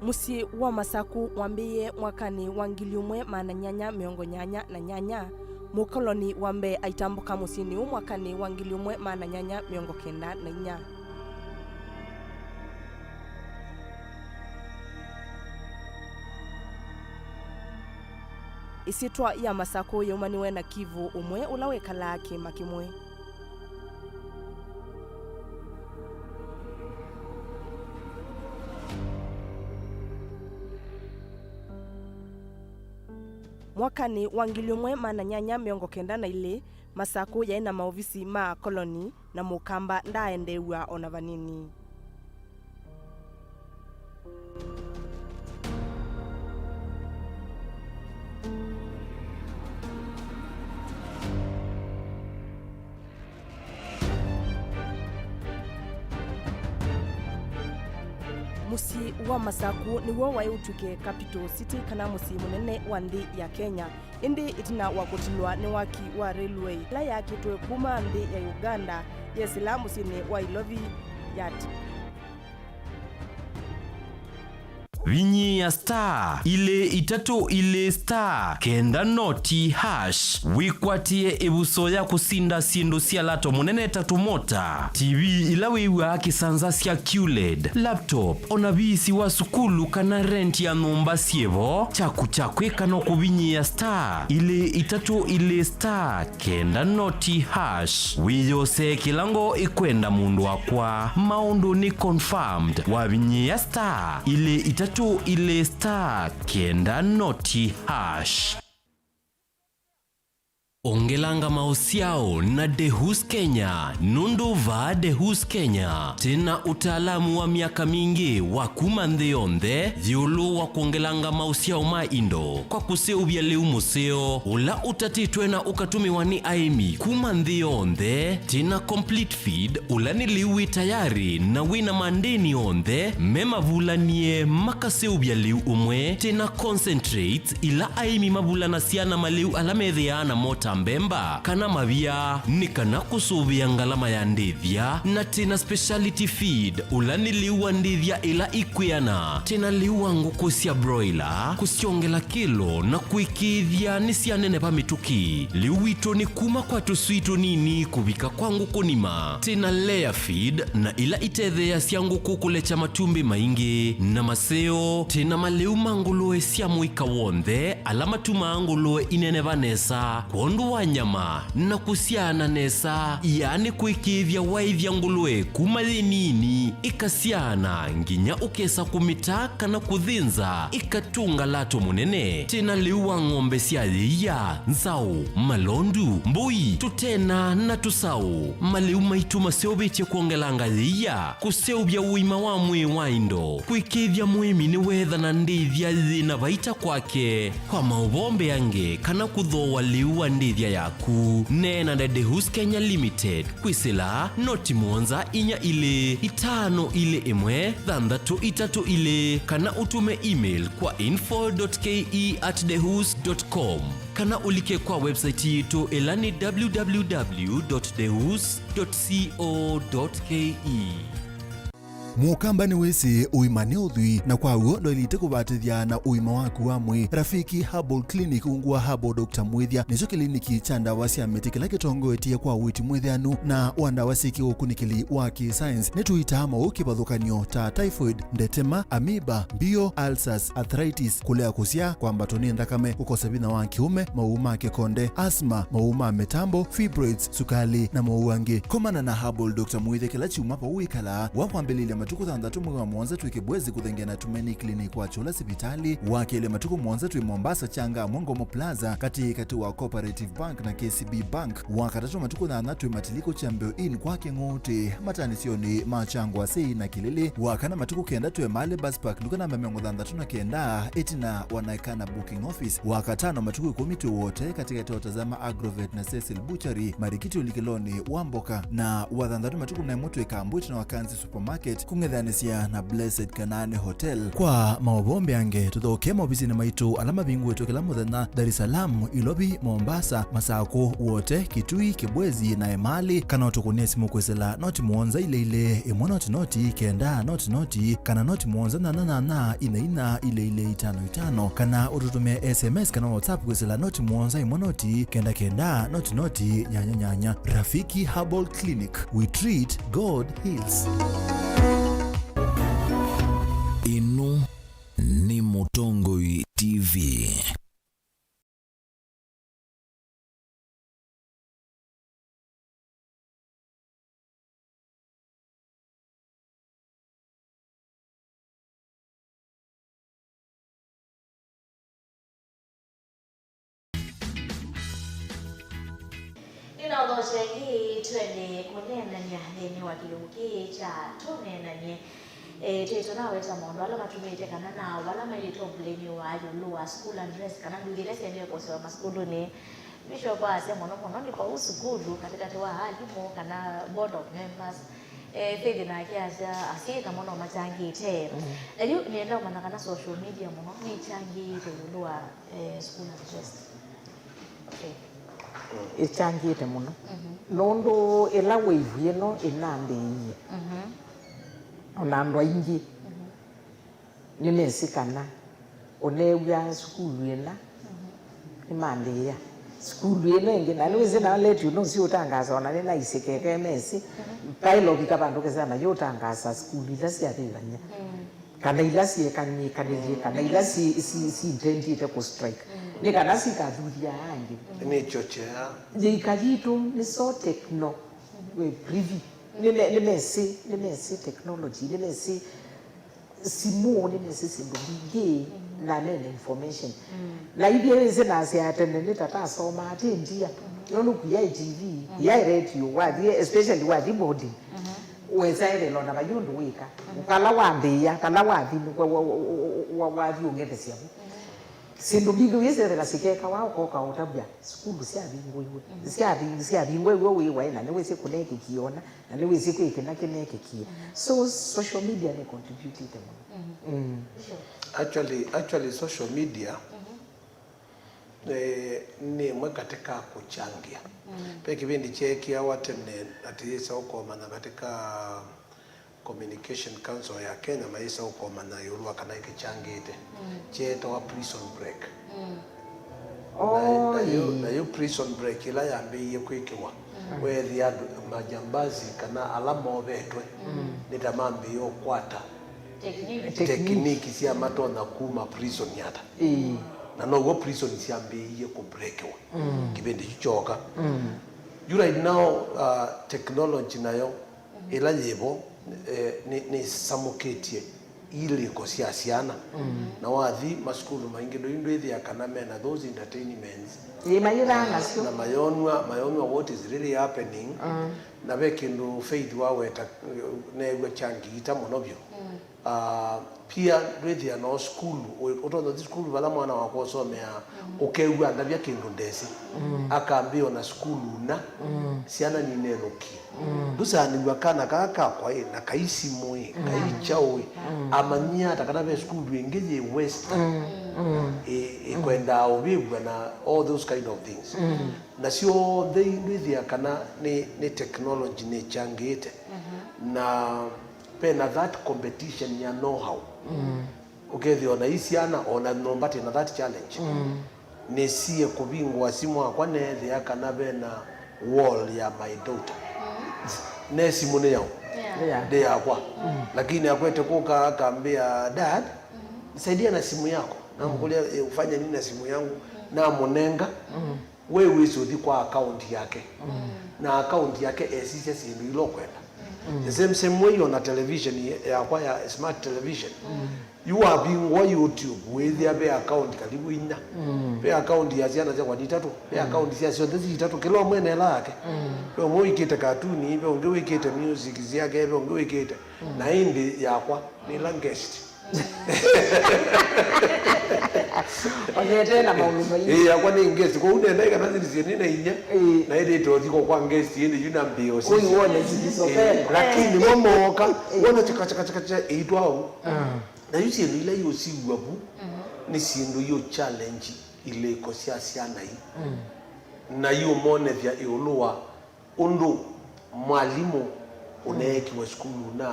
Mũsyĩ wa Masakũ wambĩĩe mwakanĩ wa ngili ũmwe maana nyanya mĩongo nyanya na nyanya, mũkoloni wa mbee aitambũka mũsyĩnĩ ũũ mwakanĩ wa ngili ũmwe maana nyanya mĩongo kenda na inya. Ĩsyĩtwa ya Masakũ yaumaniwe na Kivu ũmwe ũla wĩkalaa kĩĩma kĩmwe. Mwakanĩ wa ngili ũmwe maana nyanya mĩongo kenda na ilĩ, Masakũ yaĩ na maovisi ma akoloni, na Mũkamba ndaaendeew'a o na vanini. Mũsyĩ wa Masakũ nĩw'o waĩ ũtw'ĩke capital city, kana mũsyĩ mũnene wa nthĩ ya Kenya. Ĩndĩ ĩtina wa kũtilwa nĩ waki wa railway ĩla yaakĩtwe kuma nthĩ ya Uganda, yesĩla mũsyĩnĩ wa Ilovi yati. Vinyĩĩa star ilĩ itatũ ilĩ star kenda noti hash wĩkwatĩe ĩvuso ya kũsinda syĩndũ sya lato mũnene ta tũmota, T V ila wĩw'aa kĩsanza sya Q led, laptop, o na viisi wa sukulu kana rent ya nyũmba syĩ vo. Kyaku kya kwĩka no kũvinyĩĩa star ilĩ itatũ ilĩ star kenda noti hash. Wĩyosee kĩla ngoo ĩkwenda mũndũ wakwa. Maũndũ nĩ confirmed. Wavinyĩĩa star ilĩ itatũ ilĩ star kenda noti hash. Ongelanga maũsyao na Dehus Kenya, nũndũ vaa Dehus Kenya twĩ na ũtaalamu wa myaka mingĩ wa kuma nthĩ yonthe ĩũlũ wa kwongelanga maũsyao ma indo kwa kũseũvya lĩu mũseo ũla ũtatĩtwe na ũkatũmĩwa nĩ aĩmi kuma nthĩ yonthe. Twĩ na complete feed, ũla nĩ lĩu wĩ tayarĩ na wĩ na mandĩni onthe me mavulanie makaseũvya lĩu ũmwe. Twĩ na concentrates, ila aĩmi mavulanasya na malĩu ala methĩaa namo ta mbemba kana mavia, nĩ kana kũsũvĩa ngalama ya ndĩthya. Na twĩ na speciality feed, ũla nĩ lĩu wa ndĩthya ila ikwĩana. Twĩ na lĩu wa ngũkũ sya broiler, kũsyongela kĩlo na kũĩkĩĩthya nĩsyaneneva mĩtũkĩ. Lĩu witũ nĩ kuma kwa tũswii tũnini kũvika kwa ngũkũ nima. Twĩ na layer feed, na ila itetheeasya ngũkũ kũlekya matumbĩ maingĩ. Na maseo, twĩ na malĩu ma ngũlũe sya mũika w'onthe, ala matumaa ngũlũe ineneva nesa, kwondũ wa nyama na kũsyaana nesa, yaani kwĩkĩĩthya waĩthya ngũlũe kuma yĩ nini ĩkasyaana nginya ũkesa kũmĩta kana kũthĩnza ĩkatũnga lato mũnene. Twĩ na lĩu wa ng'ombe sya yĩia, nzaũ, malondu, mbũi, tũtena na tũsaũ. Malĩu maitũ maseũvĩtye kwongelanga yĩia, kũseũvya ũima wa mwĩĩ wa indo, kwĩkĩĩthya mũĩmi nĩweethana ndĩthya yĩ na vaita kwake. Kwa maũvoo mbeange kana kũthooa lĩu wa ndĩthya yaku, neena na Dehus Kenya Limited kwĩsĩla noti mũonza inya ilĩ itano ilĩ ĩmwe thanthatũ itatũ ilĩ, kana ũtũme email kwa info dot K E at dehus dot com, kana ũlike kwa website yitũ, ĩla nĩ w w w dot dehus dot co dot K E. Mũkamba nĩwĩsĩ ũima nĩ ũthwii, na kwa w'o ndwaĩlĩte kũvatĩthya na ũima waku wa mwĩĩ. Rafiki Herbal Clinic, ungu wa Herbal Doctor Mwĩthya, nĩkyo kĩliniki kya ndawa sya mĩtĩ kĩla kĩtongoetye kwa ũiiti mwĩthĩanu na wa ndawa syĩ kĩũkunĩkĩli wa kĩ-science. Nĩtũitaa maũũ kĩvathũkany'o ta typhoid, ndetema, amoeba, mbio, ulcers, arthritis, kũlea kũsyaa, kwambatwa nĩ nthakame, kũkosa vinya wa kĩũme, maũũ ma kĩkonde, asthma, maũũ ma mĩtambo, fibroids, sukali, na maũũ angĩ. Komana na Herbal Doctor Mwĩthya kĩla kyumwa vau wĩkalaa. Wa kwambĩlĩlya matukũ thanthatũ mwei wa mũonza twĩ Kibwezi kũthengea na Tumaini Clinic wa Chula sivitalĩ. Wa kelĩ matukũ mũonza twĩ Mombasa Changa Mongomo Plaza katĩ katĩ wa Cooperative Bank na K C B Bank. Wa katatũ matukũ nyanya twĩ Matiliko Champion Inn kwa Kĩng'ũtĩ, mataanĩsyonĩ ma Changwa Sei na Kilili. Wa kana matukũ kenda twĩ Mali Bus Park, nduka namba mĩongo thanthatũ na kenda, ĩtina wa Naikana Booking Office. Wa katano matukũ ĩkũmi twĩ Wote, katĩkatĩ wa Tazama Agrovet na Cecil Butchery, marikiti ũlikĩlonĩ wa mboka. Na wa thanthatũ matukũ na ĩmwe twĩ Kambu, ĩtina wa Kanzi Supermarket, kũng'ethanĩsya na Blessed Kanaani Hotel. Kwa maũvoo mbeange, tũthokee maovisinĩ maitũ ala mavingũĩtwe kĩla mũthenya, Dar es Salaam, Ilovi, Mombasa, Masakũ, Wote, Kitui, Kibwezi, na Emali, kana ũtũkũnĩe simũ kwĩsĩla noti mũonza ilĩ ilĩ, ĩmwe noti noti, kenda noti noti, kana noti mũonza nyanya nyanya, inya inya, ilĩ ilĩ, itano itano, kana ũtũtũmĩe S M S kana WhatsApp kwĩsĩla noti mũonza ĩmwe noti, kenda kenda, noti noti, nyanya nyanya. Rafiki Herbal Clinic, we treat, God heals. Ĩno nĩ Mũtongoi T V. Nĩnaũthokya ĩngĩ, twende kũneenany'a nthĩnĩ wa kĩlungu kĩĩ kya tũneenany'e. Eh, twĩtũ naweta maũndũ ala matumĩte kana na vala mailĩtwe ũmbũlĩnĩ wa ĩũlũ wa school address kana nduthi ila siendee kwosewa masukulunĩ. Bishop asya mũno mũno nĩ kwa sukulu katĩkatĩ wa alimũ kana board of members. Eh, Faith nake asya asyai namo no matangĩte. Mm. Na yu nĩenda ũmanya kana social media mũno nĩkyangĩĩte ĩũlũ wa, eh, school address. Okay. Ĩkyangĩte mũno. Mhm. Nũndũ ĩla wave ĩno ĩnambĩĩie, mhm, ona andũ aingĩ, mhm, nĩmesĩ kana ũneew'a sukulu ĩna, mhm, nĩmambĩĩa sukulu ĩno ĩngĩ. Na nĩwĩsĩ na letio nũsĩ ũtangaasa, ona nĩnaisye keke mesĩ, mhm, paĩla ũvika vandũ kĩsana yũtangaasa sukulu ila syavĩvany'a. Mm. Kana ila syĩkanĩkanĩlye, kana ila si, si, si intendĩte kũ strike. Mm. Nĩ kana sikathuthya angĩ. Mm. Nĩ chochea. Yĩika yitũ nĩ so techno, mm, eh, privy. Nĩme-, nĩmesĩ, nĩmesĩ technology, nĩmesĩ simũ, nĩmesĩ syĩndũ mbingĩ, mm, na mena information. Mm. Na ithyĩ wĩsĩ nasya tene nĩ ta tasomaa tĩ ndia. Mm. Nũndũ kũyaĩ T V, mm, kũyaĩ radio, wathi, especially wathi boarding. Mm-hmm. Wesa ethela ona vai ũndũ wĩka. Mhm. Kala wambĩĩa, kala wathi, wa, wa, wathi ũng'ethesya vu. Mhm. Syĩndũ mbingĩ wĩsethela sikekawa, ũkoka ũtavw'a sukulu syavingũiwe. Mhm. Syathi-, syavingũiwe wĩ waĩ, na nĩwĩsĩ kũnekĩkie ona, na nĩwĩsĩ kwĩ kĩna kĩnekĩkie. Mhm. So, social media nĩ contributĩte mũno. Mhm. Mm. Sure. Actually, actually, social media, mhm. Eh, nĩ ĩmwe katĩ ka kũkyangĩa. Mm. Ve kĩvĩndĩ kyeekĩawa tene atĩ yĩsa ũkomanya katĩ ka Communication Council ya Kenya mayĩsa ũkomanya ĩũlũ wa kana ĩkĩkyangĩte. Mm. Kyeetawa prison break. Mm. Na, na yu, na yu prison break ĩla yambĩĩie kwĩkĩwa, mm, weethĩa andũ majambazi kana ala movetwe, mm, nĩ ta mambĩĩe ũkwata technique, technique sya matonya kuma prison yata. Ĩĩ. Na now'o prison syambĩĩie kũbrekiwa kĩvĩndĩ kyu kyooka. Yu right now, uh, technology nayo ĩla yĩvo, eh, nĩ, nĩsamũkĩtye ilĩko sya syana. Na wathi masukulu maingĩ ndũi ndwĩthĩa kana mena those entertainments. Ĩ, mayĩthaa nasyo. Na mayonw'a, mayonw'a what is really happening. Na ve kĩndũ Faith waweta, eh, neew'a kya ngiita mũno vyũ. Ah, pia ndwĩthĩa no sukulu, ũ-, ũtonya ũthi sukulu vala mwana wakwa ũsomeaa, ũkew'a andavya kĩndũ ndesĩ. Akambĩa ona sukulu na syana ninenũkie. Ndũsaanĩw'a kana kaa kakwa ĩ, na kai simũ ĩ, kai kyaũ ĩ, amanyie ata kana ve sukulu ĩngĩ yĩ west ĩ, ĩkwendaa ũvĩvw'a na all those kind of things. Na syonthe ndwĩthĩa kana nĩ, nĩ technology nĩkyangĩĩte. Na vena that competition ya know-how. Ũkethĩa ona ii syana, ona no mbatĩ na that challenge. Nĩsie kũvingũa simũ yakwa neethĩa kana vena wall ya my daughter. Ne simũ nĩ yaũ? Yeah. Ndĩ yakwa. Lakini akwete kũka akambĩa, "Dad, nisaidia na simu yako." Namũkũlya, "Eh, ufanye nini na simu yangu?" Namũnenga. We wĩsĩ ũthi kwa account yake. Na account yake esisya syĩndũ ila ũkwenda. The same, same way ona television yakwa ya smart television. Yu wavingũa YouTube, wĩthĩa ve account karibu inya. Ve account ya syana syakwa ni itatũ. Ve account sya syonthe si itatũ. Kĩla ũmwe ena ĩla yake. Ve ũmwe wĩkĩte katuni, ve ũngĩ wĩkĩte music syake, ve ũngĩ wĩkĩte. Na ĩndĩ yakwa, nĩ ĩla guest. Onyete na maũndũ maingĩ. Ĩĩ, yakwa nĩ guest. Kwoou nenda ĩkana thirisie nĩ na inya. Ĩĩ. Na ĩndĩ ĩtothikwa kwa guest, ĩndĩ yu na mbĩo. Kũi wone zilizopenda. Lakini mo mooka, wona chaka, chaka, chaka, chaka, ĩitwa ũu. Na yu syĩndũ ila yũsiw'a vu, nĩ syĩndũ yũ challenge ilĩko sya syana ii. Na yũmonethya ĩũlũ wa ũndũ mwalimũ ũneekiwe sukulu na,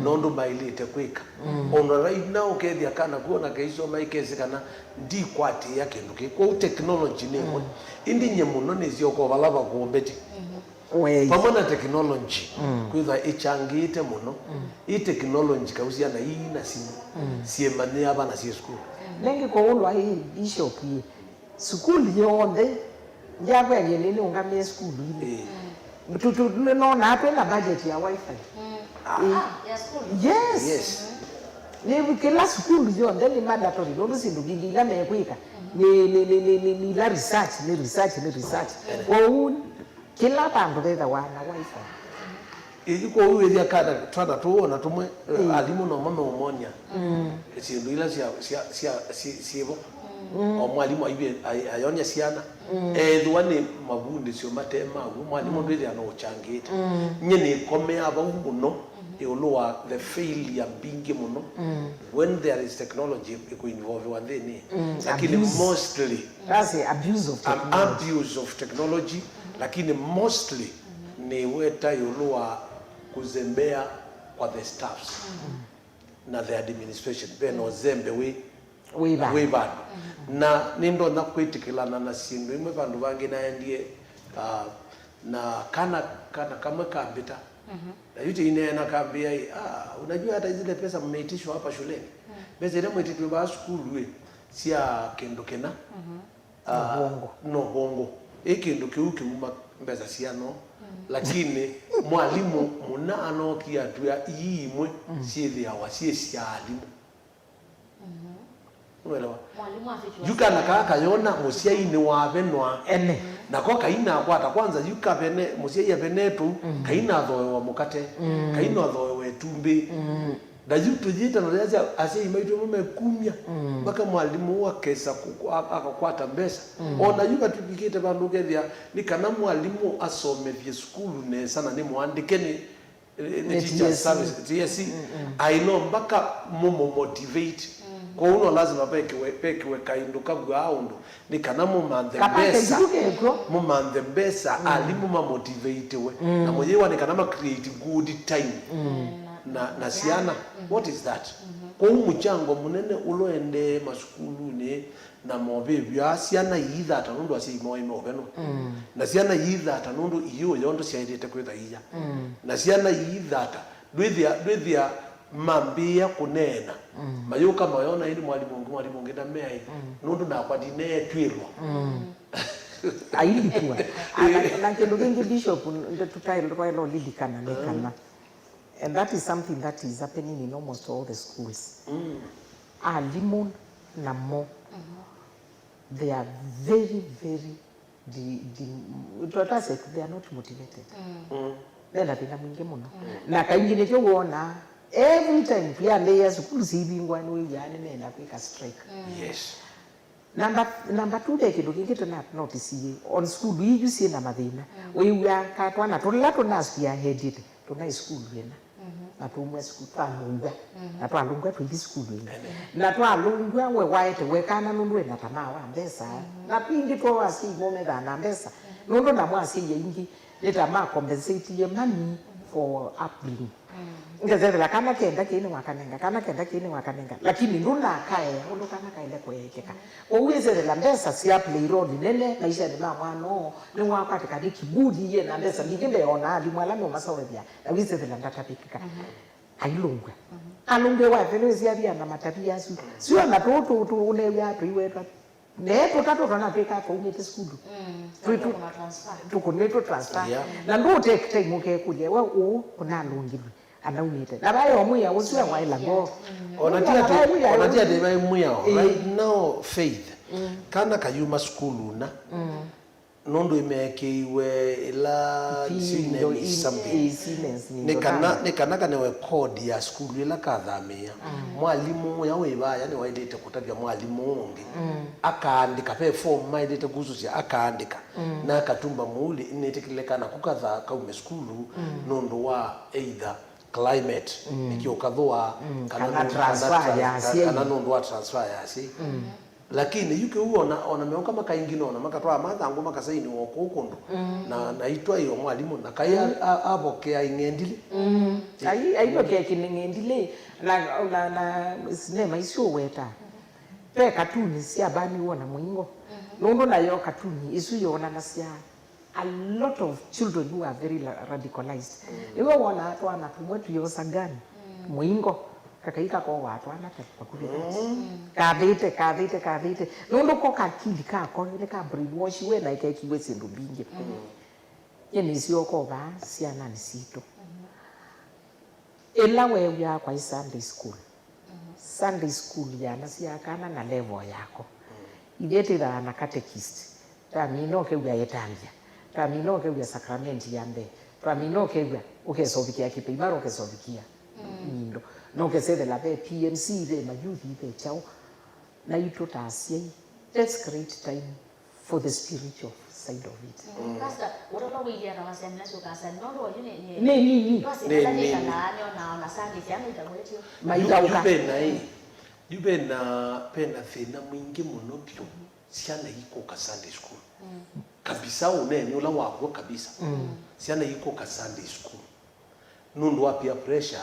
na ũndũ maĩlĩte kwĩka. Ona right now ũkethĩa kana kuona keisoma ikesĩ kana ndikwatĩĩa kĩndũ kĩ. Kwoou technology nĩ ĩmwe. Ĩndĩ nyie mũno nĩsyoka vala vakũmbĩte. Wei. Vamwe na technology, kwĩthwa ĩkyangĩĩte mũno. Ĩ technology kau syana ii na simũ, syĩmanyĩaa vana syĩ sukulu. Nengĩ kũũlwa ĩ bishop ĩ, sukulu yonthe, ndyakwelie nĩ nĩũngamĩe sukulu inĩ. Ĩĩ. Nonaa twĩ na budget ya wifi. Ĩĩ. Ah, ya sukulu? Yes. Yes. Nĩ kĩla sukulu yonthe nĩ mandatory, nũndũ syĩndũ mbingĩ ila mekwĩka nĩ, nĩ, nĩ, nĩ, nĩ, nĩ ila research, nĩ research, nĩ research. Kwoou kĩla vandũ vethĩawa na wifi. Ĩĩ, kwoou wĩthĩa kana twana tũũ ona tũmwe, alimũ no mameũmony'a syĩndũ ila sya, sya, sya, syĩ, syĩvo. O mwalimũ aive, ai-, ayony'a syana. Ethĩwa nĩ mavundĩsyo mate maw'o, mwalimũ ndwĩthĩa no ũkyangĩĩte. Nyie nĩkomeaa vau mũno ĩũlũ wa the failure mbingĩ mũno when there is technology ĩkũinvolviwa nthĩnĩ. Lakini abuse. Mostly, that's the abuse of technology. Abuse of technology, lakini mostly nĩweta ĩũlũ wa kũzembea kwa the staffs na the administration. Ve na ũzembe wĩ, wĩ vandũ. Wĩ vandũ. Na nĩndonya kwĩtĩkĩlana na syĩndũ imwe vandũ vangĩ naendie, ah, na kana, kana kamwe kambĩta. Na yu tĩineena kambĩa, "Ah, unajua hata zile pesa mmeitishwa hapa shuleni? Mbesa ila mwĩtĩtwe vaa sukulu ĩ, sya kĩndũ kĩna." Ah, no vongo. Ĩ kĩndũ kĩu kĩuma mbesa siano. Lakini mwalimũ mũna anokie atwĩa ii imwe syĩthĩawa syĩ sya alimũ. Unaelewa? Mwalimu afichua. Yu kana kaa kayona mũsyai nĩwavenwa. Ene. Nako kainakwata kwanza yu kavene, mũsyai avenetũ, kainathoewa mũkate, kainathoewa ĩtumbĩ. Na yu tũyĩtana yasya asyai maitũ amwe mekumya, mpaka mwalimũ ũũ akesa kũkwa-, akakwata mbesa. O na yu vatũvikĩte vandũ ũkethĩa nĩ kana mwalimũ asomethye sukulu nesa na nĩ mũandĩke nĩ, nĩ, nĩ teacher service, T S C. Aĩ no mpaka mũmũmotivate. Kwoou no lazima vekiwe, vekiwe kaĩndũ kavw'aa ũndũ nĩ kana mũmanthe mbesa, mũmanthe mbesa, alimũ mamotivatiwe, na mũyĩwa nĩ kana ma create good time na, na syana. What is that? Kwoou mũchango mũnene ũla ũendee masukulunĩ na movĩvyo aa, syana iithata nũndũ asyai moo nĩ maũvenwa, na syana iithata nũndũ iũũya ũndũ syaĩlĩte kwĩtha iiya, na syana iithata ndwĩthĩa, ndwĩthĩa Mambĩĩa kũneena, mayũka mayona ĩndĩ mwalimũ ũngĩ, mwalimũ ũngĩ ndameaĩ, nũndũ nakwa ndineetw'ĩlwa. Ailipwa. Na, na kĩndũ kĩngĩ, Bishop, twaĩle ũlilikana nĩ kana, and that is something that is happening in almost all the schools. Alimũ namo, they are very, very di, di, twatase, they are not motivated. Mena thĩna mwingĩ mũno. Na kaingĩ nĩkyo wonaa every time twĩambĩĩa sukulu syĩvingwa nĩwĩw'aa nĩmeenda kwĩka strike. Yes. Number, number two, ve kĩndũ kĩngĩ tũna notice on school iyu syĩ na mathĩna. Wĩw'aa ka twana tũla tũna spearheaded tũnaĩ sukulu ĩna. Na tũmwe sukulu twalũngw'a. Na twalũngw'a tũithi sukulu ĩngĩ. Na twalũngw'a we waete we kana nũndũ wĩna tamaa wa mbesa. Na twingĩ twa asyai momethaa na mbesa. Nũndũ namo asyai aingĩ nĩ ta ma compensatie money for upbringing. Ngesethela kana kenda kĩĩ nĩwakanenga, kana kenda kĩĩ nĩwakanenga. Lakini ndũnakaea ũndũ kana kaende kũekeka. Kwoou wĩsethela mbesa sya play role nene maishanĩ ma mwana ũũ, nĩwakwatĩka nĩ kiburi yĩ na mbesa mbingĩ mbee ona alimũ ala meũmasomethya, na wĩsethela ndatavĩkĩka. Ailũngw'a. Alũngw'a wa velo ĩsyathia na matavia asu. Sio na tũtũ tũ ũnew'a tũiwetwa. Ne tũtatũ twana twĩkaa twaumĩte sukulu. Twĩtũ tũkũnĩtwe transfer. Yeah. Na ndũ take time ũkekũlya we ũũ ũnalũngilwe anaumĩte. Na vaĩ o mwĩao ũsu awaĩla ngoo. Ona ti atĩ, ona ti atĩ vai mwĩao. Right now, Faith, kana kayuma sukulu na nũndũ ĩmeekĩiwe ĩla sineni something. Nĩ kana, nĩ kana kanewe kodi ya sukulu ĩla kathamĩĩa. Mwalimũ ũya wĩ vaya nĩwaĩlĩte kũtavya mwalimũ ũngĩ akaandĩka, ve form maĩlĩte kusũsya akaandĩka, na akatumba mũulĩ, nĩtĩkĩlĩka naku kathaa kaume sukulu nũndũ wa either climate, nĩkĩ ũkathũa, kana nũndũ, kana transfer ya asyai, kana nũndũ wa transfer ya asyai. Lakini yu kĩu ona, ona meũka makaingina ona makatwaa mathangũ makasainiwa o kũu kũndũ. Na, na itwaĩwa mwalimũ na kai a, a, avokea ing'endilĩ. Ai, aivokea kĩneng'endilĩ. Na, na, na sinema isu ũweta, ve katuni syabaniwa na mũingo. Nũndũ nayo katuni isu yoonanasya a lot of children who are very la- radicalized. Nĩw'o wonaa twana tũmwe tũyosa gun mũingo, kakai kakowaa twana ta vakuvĩ thirty. Kathĩte, kathĩte, kathĩte. Nũndũ ko kakili kako nĩ ka brainwash we na ĩkekiwe syĩndũ mbingĩ. Nyie nĩsyokovaa syananĩ sitũ. Ĩla weew'aa kwaĩ Sunday school, Sunday school yanasya kana na level yako. Ithyĩ twĩthaa na catechist. Twamina ũkew'a etambya. Twamina ũkew'a sakramenti ya mbee. Twamina ũkew'a ũkesovikĩa kĩpeimara ũkesovikĩa nyindo. Na ũkesethela ve P M C, ve mayuthi, ve kyaũ. Naitũ ta asyai, let's create time for the spiritual side of it. Pastor, ũtala ũilyana wasya nĩnasyo ũkasani nũndũ oyu nĩ nĩ nĩ nĩ twasĩkala nĩ nĩ nĩkalaa nĩona ona Sunday syana itawetio. Maitauka. Yu vena ĩ, yu vena, vena thĩna mwingĩ mũno vyũ syana ikũka Sunday school. Kabisa, ũneeni ũla wakw'o kabisa. Syana ikũka Sunday school nũndũ wa peer pressure,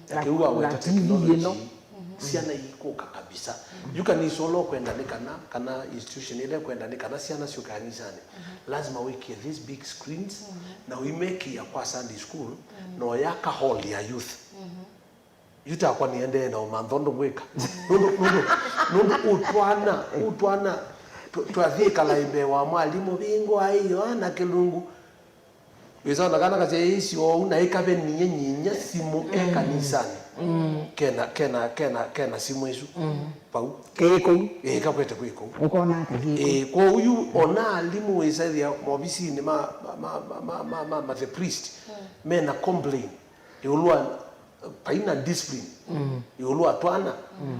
na kĩu waweta technology, syana ikũka kabisa. Yu kanisa ũla ũkwenda nĩ kana, kana institution ĩla ĩkwenda nĩ kana syana syũke kanisanĩ, lazima wĩkie these big screens na ũimekĩa kwa Sunday school na ũyaka hall ya youth. Yu takwa nĩendee na ũmantha ũndũ ngwĩka. Nũndũ, nũndũ, nũndũ ũtwana, ũtwana, twa- twathiĩ kalaĩ mbee wa mwalimũ vingwa ĩyo na kĩlungu. Wĩsona kana kasyaĩĩsyo ũu na ĩkave ninyie nyinya simũ e kanisanĩ. Kena, kena, kena, kena simũ ĩsu. Vau. Kĩĩ kũu. Ĩĩ, kakwete kwĩ kũu. Ũkona kathĩ kũu. Ĩĩ, kwoou yu ona alimũ wĩsathĩa movisinĩ ma, ma, ma, ma, ma, ma the priest, mena complain ĩũlũ wa, vaina discipline ĩũlũ wa twana.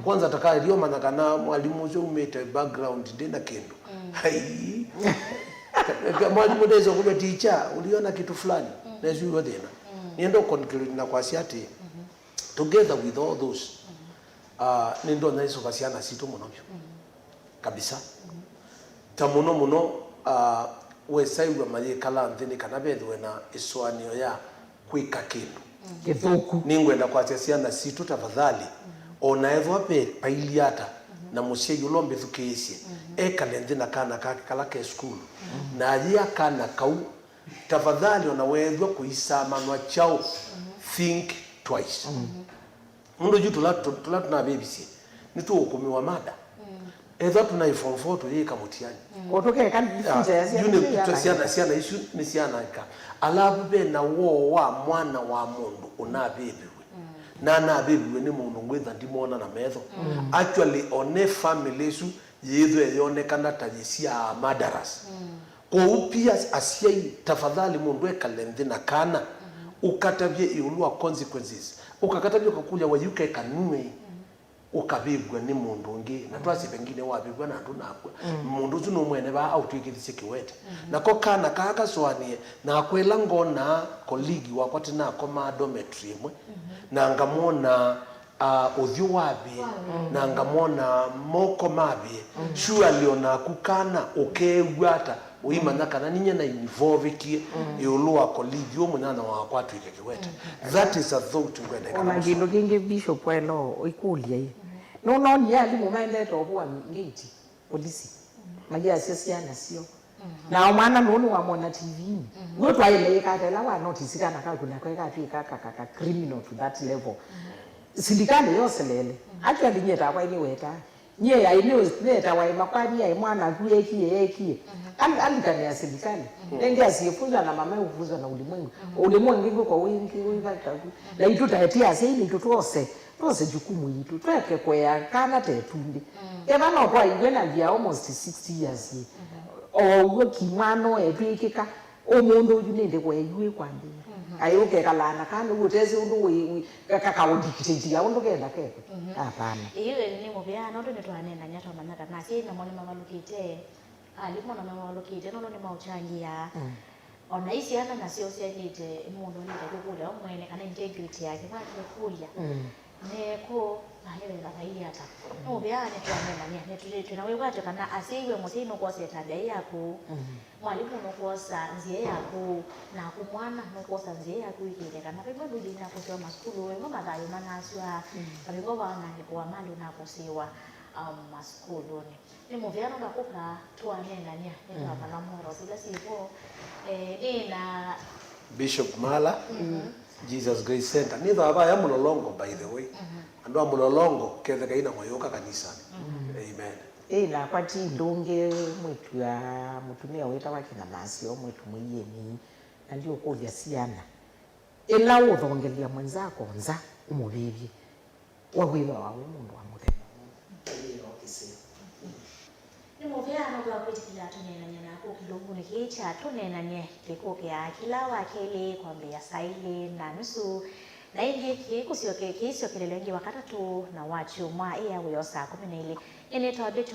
Kwanza takaĩlio manya kana mwalimũ ũsu aumĩte background ndĩ na kĩndũ. Ai. Mwalimũ ndesa kũvya, "Teacher, uliona kitu fulani?" Nesiuo thĩna. Nĩenda ũconclude na kwasya atĩ, together with all those, uh, nĩndonya ĩsũva syana sitũ mũno vyũ. Kabisa. Ta mũno mũno, uh, wesaĩw'a mayĩkala nthĩ nĩ kana vethĩwe na ĩsũanĩo ya kwĩka kĩndũ kĩthũku. Nĩngwenda kwasya syana sitũ, tafadhali, o na ethĩwa ve vailyĩ ata, na mũsyai ũla ũmbĩthukĩĩsye, ekale nthĩ na kana kake kala ke sukulu, na ayĩa kana kau, tafadhali, o na weethĩwa kũisamanwa kyaũ, think twice. Nũndũ yu tũla tũ- tũla tũnavĩvisye nĩtũũkũmĩwa mada. Ethwa tũnaĩ form four tũyĩka mũtiani. Ũtũkeka vita ya syana isu syana syana isu nĩsyananĩka. Alavu ve na woo wa mwana wa mũndũ ũnavĩviwe. Na anavĩviwe nĩ mũndũ ngwĩtha ndimwona na metho. Actually, one family ĩsu yĩĩthwe yonekana ta yĩsyaa murderers. Kwoou pia asyai, tafadhali mũndũ ekale nthĩ na kana, ũkatavye ĩũlũ wa consequences. Ũkakatavya ũkakũlya, wai ũkeka nue ũkavĩvw'a nĩ mũndũ ũngĩ, na twasye pengine wavĩvw'a na ndũnakw'a. Mũndũ ũsu nũmwene vaa aũtw'ĩkĩthisye kĩwete. Nako kana kaa kasũanĩe nakwa ĩla ngonaa colleague wakwa tĩnakomaa dormitory ĩmwe, na ngamwona uh, ũthyũ wavĩe na ngamwona moko mavĩe. Surely onaku kana ũkeew'a ata ũimanya kana ninyie na involvikie ĩũlũ wa colleague ũũ mũnyanya wakwa atw'ĩke kĩwete? That is a thought ngwenda ĩkala ona kĩndũ kĩngĩ, Bishop, welo ĩkũlya ĩ, nũnonie alimũ maendete ũvũa ngĩti polisi mayĩasya syana syoo. Nao mwana nũũ nĩwamwona T V-inĩ. W'o twaĩle ĩkata ĩla wa notice kana kaku nako ĩkatw'ĩka ka- ka- ka criminal to that level. Silikalĩ yoselele. Actually nyie takwa nĩwetaa. Nyie yaĩ nĩ- nĩetawa ĩ makwani yaĩ mwana aku ekie ekie. Al- alikanĩa silikalĩ. Nenge asiĩfunzwa na mama ũfunzwa na ulimwengu. Ulimwengu ngĩko wĩngĩ wĩvataku. Na itũ taetie asyai nitũ twose twose jukumu yitũ, tweke kũea kana ta ĩtumbĩ. Kethwa no twaiw'e na we are almost sixty years ĩ, o ũw'o kĩmwana ũetw'ĩkĩka, ũmũnthĩ ũyu nĩndĩ kũea yu ĩkwambĩĩa. Aĩ ũkekalaa na kana ũu ũtesĩ ũndũ wĩ- wĩ- ka- ka- kaũdictatia ũndũ kenda kekwe. Hapana. Ĩĩ, nĩ mũvea, nũndũ nĩtwaneenany'a twamanya kana asyai namo nĩmavalũkĩte, alimũ namo nĩmavalũkĩte, nũndũ nĩmaũkyangĩaa. O na i syana nasyo syaĩlĩte, mũndũ aĩlĩte kwĩkũlya we mwene kana integrity yake, nake kũlya, neekũ, naye wetha vailyĩ ata? Nũvea nĩtwaneenany'a, nĩtũ- twĩ na wĩkwatyo kana asyai, we mũsyai nũkwosa ĩtambya yĩ ya kũu, mwalimũ nũkwosa nzĩa ya kũu, naku mwana nũkwosa nzĩa yaku wĩkĩĩte kana vaimwe ndũilyĩ na kũsĩwa masukulu, vaimwe mathayũ manasw'a, vaimwe wanangĩko wa malĩ ũnakũsĩĩwa, um, masukulunĩ. Nĩ mũvea nũndũ wa kũka twaneenany'a, nĩtwamanya morals ila syĩ vo. Eh, nĩ na Bishop Mala, Jesus Grace Center. Nĩthwa vaya Mũlolongo, by the way. Andũ a Mũlolongo, ketheka ina mũyũka kanisanĩ. Amen. Ĩ nakwa ti ndũngĩ mwĩtu wa mũtumĩa wĩtawa Kĩnyamasyo, mwĩtu mũieni, na ndiũkũlya syana. Ĩla ũũthongelya mwenzako nza, ũmũvĩvye. Wawĩthĩwa wĩ mũndũ wa mũthemba ũũ? Ũyĩo kĩseo. Nĩ mũvea nũndũ wa kwĩtĩkĩla tũneenany'e naku kĩlungunĩ kĩĩ kya Tũneenany'e kĩkũkĩaa kĩla Wakelĩ kwambĩĩa saa ilĩ na nusu, na ĩngĩ kĩkũsyoke- kĩisyokelelw'a ĩngĩ Wakatatũ na Wakyumwa ĩ ya wĩoo saa kũmi na ilĩ. Nĩnĩtawa Betty